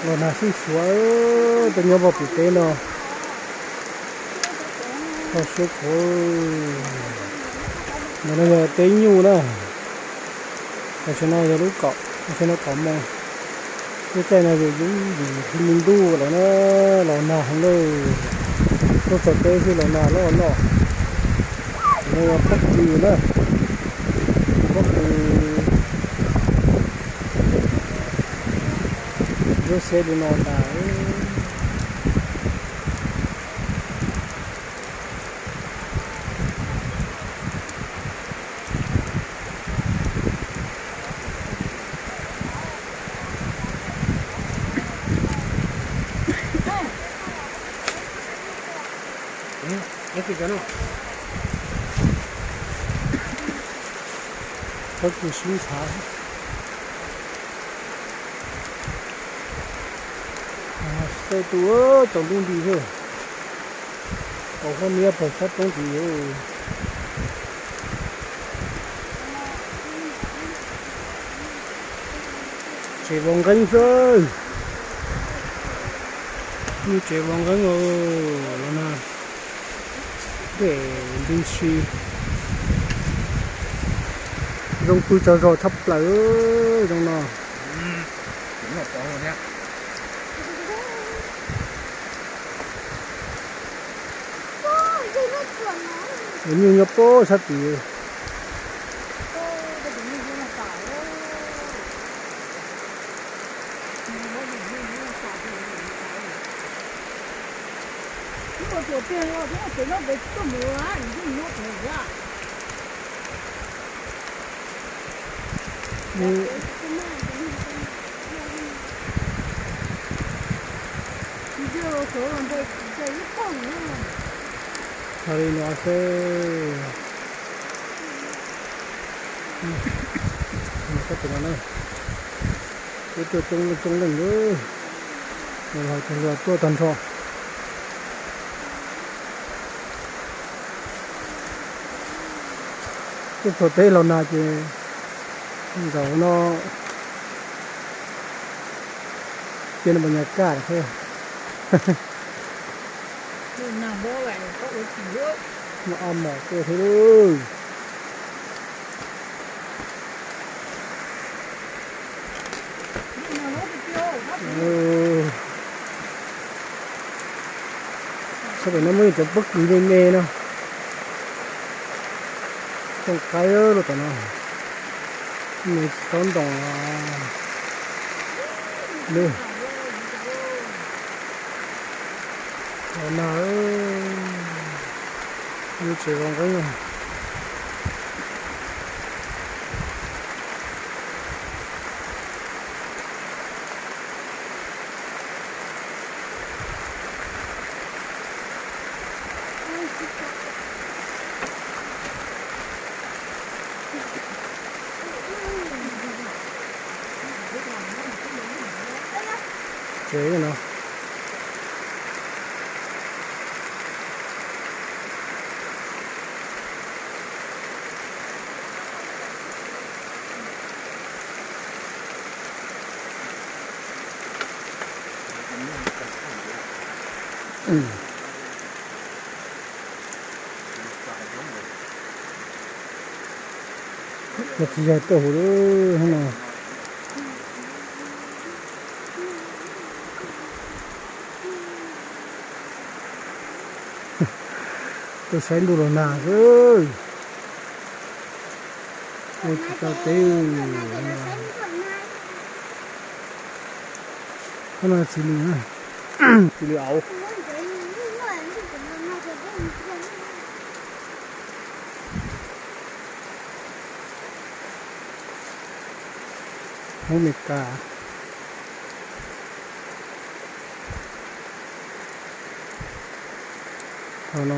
Los nag sib suav, tuaj nyob pog pem teb no. Koj siab khuav. Ntawm no yog teb nyuj na. Tam sim no yog lub kaum, tam sim no kaum moos. Lub caij no yog yus yus li ntuj lawm na, los nag heev lawm. Tuaj txog teb xwb los nag loj loj. No yog pob kws na, pob kws lub xeb li no tas. Pob kws sib ntshav. Tej tus tsaus ntuj nti xwb. Tau huab niab pawg sab roob tid. Tsev vov nqeeb xwb. Tsev vov nqeeb los na. Dej nti si. Zoo pw tsaug zog tshaj plaws zoo no. Nyuj nyob pob sab tid. Txog li no xwb. Peb tuaj coob leej coob leej lawm, los hais tias luag tuaj tag nrho. Tuaj txog teb los nag ces zaum no cia nws pas nyas kaj xwb. Noj ob mos tuaj thiab lauj. Sab pem no muaj cov pob kws me me no. Tooj qaib lub tom no. Me tsis tau ntoos lawm. Los nag, lub tsev vov nqeeb no. Tsev no. Cov txiv yawg tuaj hauv lub no. Tuaj saib ntuj los nag xwb. Tsis tau teb. Qhov no txiv lws, txiv lws auv. Hmoob Meskas. Thaum no